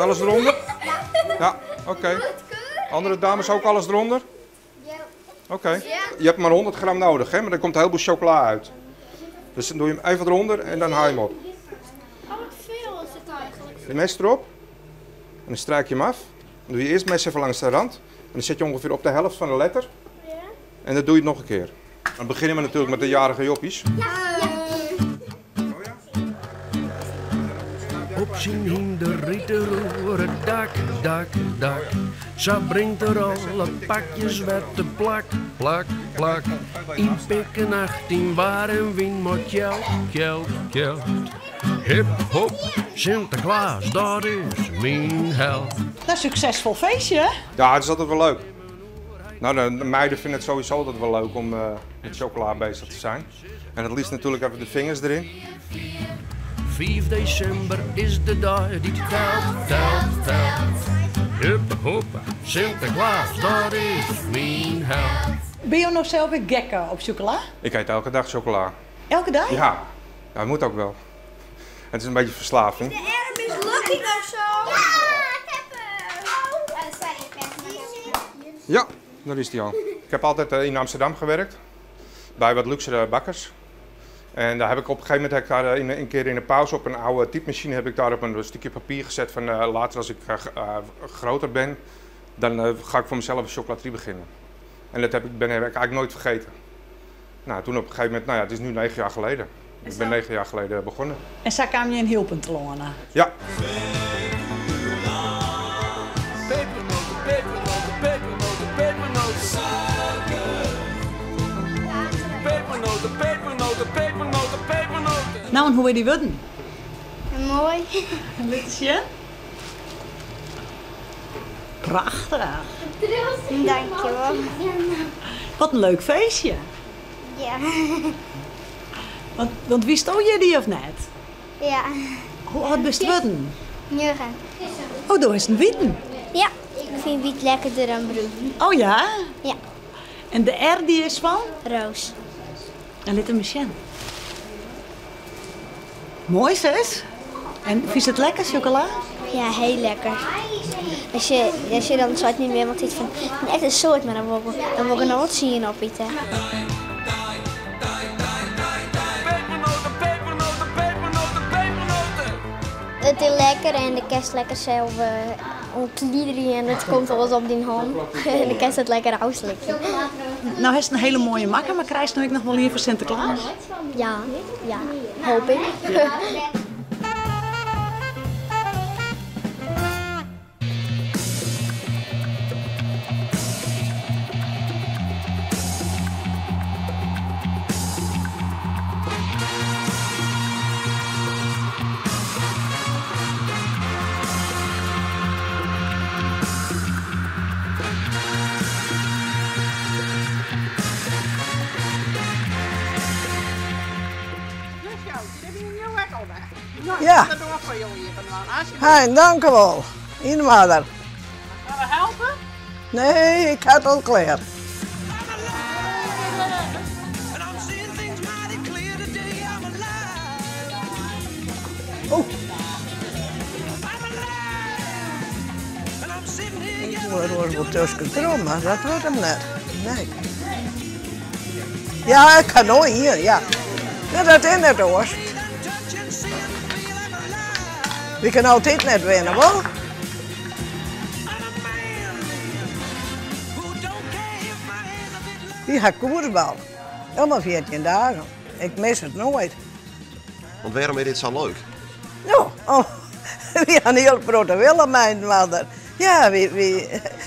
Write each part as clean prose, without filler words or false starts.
Alles eronder? Ja, oké. Andere dames ook alles eronder? Oké. Je hebt maar 100 gram nodig, hè? Maar er komt een heleboel chocola uit. Dus dan doe je hem even eronder en dan haal je hem op. Oh, wat veel is het eigenlijk. De mes erop. En dan strijk je hem af. Dan doe je eerst het mes even langs de rand. En dan zet je ongeveer op de helft van de letter. Ja. En dan doe je het nog een keer. Dan beginnen we natuurlijk met de jarige joppies. Op zijn hinder riet er oer het dak, dak, dak. Ze brengt er alle pakjes met de plak, plak, plak. In pikken 18 waar en wien moet geld, geld, geld. Hip hop, Sinterklaas, dat is mijn held. Nou, succesvol feestje, hè? Ja, het is altijd wel leuk. Nou, de meiden vinden het sowieso altijd wel leuk om met chocola bezig te zijn. En het liefst natuurlijk even de vingers erin. 5 december is de dag die telt, telt, telt. Hup, hop, Sinterklaas, dat is mijn held. Ben je nog zelf een gekke op chocola? Ik eet elke dag chocola. Elke dag? Ja, ja, dat moet ook wel. Het is een beetje verslaving. De R is lucky of zo. Ja, ik heb hem. Oh, sorry, ik ben Ja, daar is die al. Ik heb altijd in Amsterdam gewerkt, bij wat luxere bakkers. En daar heb ik op een gegeven moment, heb ik daar een keer in een pauze op een oude typemachine, heb ik daar op een stukje papier gezet van later als ik groter ben, dan ga ik voor mezelf een chocolaterie beginnen. En dat heb ik eigenlijk nooit vergeten. Nou, toen op een gegeven moment, nou ja, het is nu 9 jaar geleden. Ik ben 9 jaar geleden begonnen. En zo kwam je in Hylpen te wonen? Ja. Pepernoten, pepernoten, pepernoten, pepernoten. Suiker. Pepernoten, pepernoten, pepernoten, pepernoten. Nou, en hoe is die worden? Mooi. Een liedje? Prachtig. Dankjewel. Wat een leuk feestje. Ja. Want wie stond je die of net? Ja. Hoe oud bist je worden? 9. Oh, daar is een wieten. Ja, ik vind wiet lekkerder dan broen. Oh ja? Ja. En de R die is van? Roos. En Little Michel. Mooi, zus. En vind je het lekker, chocola? Ja, heel lekker. Als je dan soort niet meer, want het van net een soort, maar dan word ik nog wat zien op eten. Pepernoten, pepernoten, pepernoten, pepernoten. Het is lekker en de kerst lekker zelf ontliederen en het komt alles op die hand. En de kerst het lekker afslikken. Nou, hij is een hele mooie makker, maar krijg je nu ook nog wel hier voor Sinterklaas? Ja, ja, hoop ik. Ja. Hi, dank u wel. In water. Gaan we helpen? Nee, ik had al klaar. Oh. Ik word wel tussen de maar dat wordt hem net. Nee. Ja, ik kan nooit hier, ja. Ja, dat is net hoor. We kunnen altijd net winnen, hoor. Die gaat koersbal. Helemaal 14 dagen. Ik mis het nooit. Want waarom is dit zo leuk? Nou, oh, we hebben een heel grote willen, mijn moeder. Ja,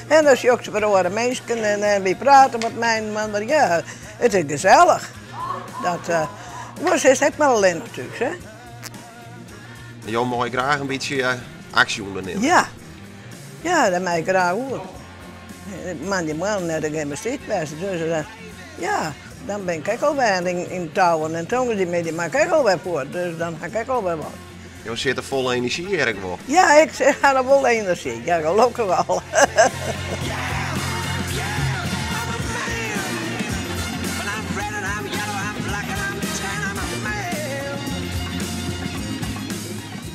en dan zoeken ze voor de mensen en we praten met mijn moeder. Ja, het is gezellig. Dat was is het maar alleen natuurlijk, hè. Jou mag graag een beetje actie ondernemen. Ja, ja, dat mag ik graag hoor. Man, die man net de gymnastiekles, dus ja, dan ben ik ook alweer in touwen en toen die mee, die maak ik alweer voor, dus dan ga ik alweer wat. Je zit er volle energie erg wel. Ja, ik ga er vol energie, ja, gelukkig wel.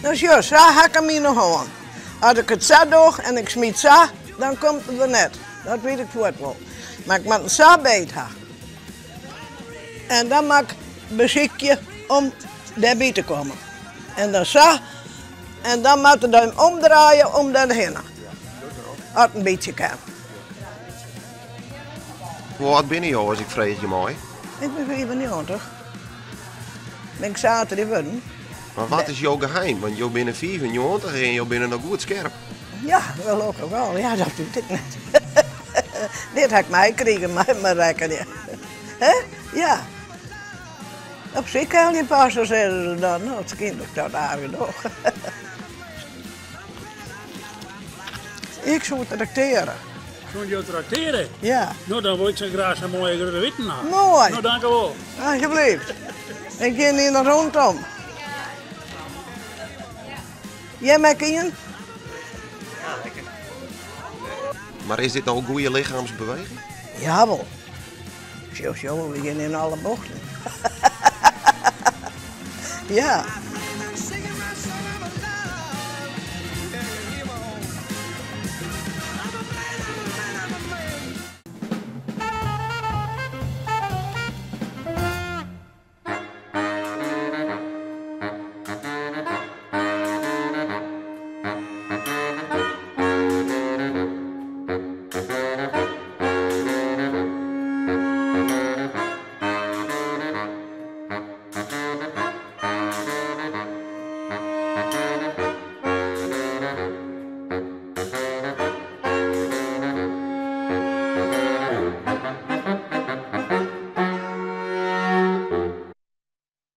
Dus ja, zo hak ik hem in de hand. As ik it sa doch en ik smyt sa, dan komt er der net. Dat wit ik fuort wol. Mar ik moat him sa beet ha. En dan moat ik besykje om dêrby te kommen. En dan sa, en dan moat er him omdraaie om dêrhinne. As it in bytsje kin. Hoe âld binne jo as ik freegje mei? Ik bin 95. Bin ik saterdei wurden. Mar wat is jo geheim? Want jo binne 95 en jo binne noch goed skerp. Ja, gelokkich wel. Ja, dat wit ik net. Dit ha ik meikrigen mei myn rekkenje. Hè? Ja. Op sykheljen passe, sizze se dan. No, it skynt dat ik dat aardich doch. Ik soe traktearje. Soene jo traktearje? Ja. No, dan wol ik sa graach sa'n moaie grutte witen ha. Moai. No, dank u wol. Alsjeblieft. Ik gean yn de rondom. Jim ek ien? Ja, lekker. Mar is dit no goede lichaamsbeweging? Jawol. Sjoch, sjoch, we gean yn alle bochten. Ja.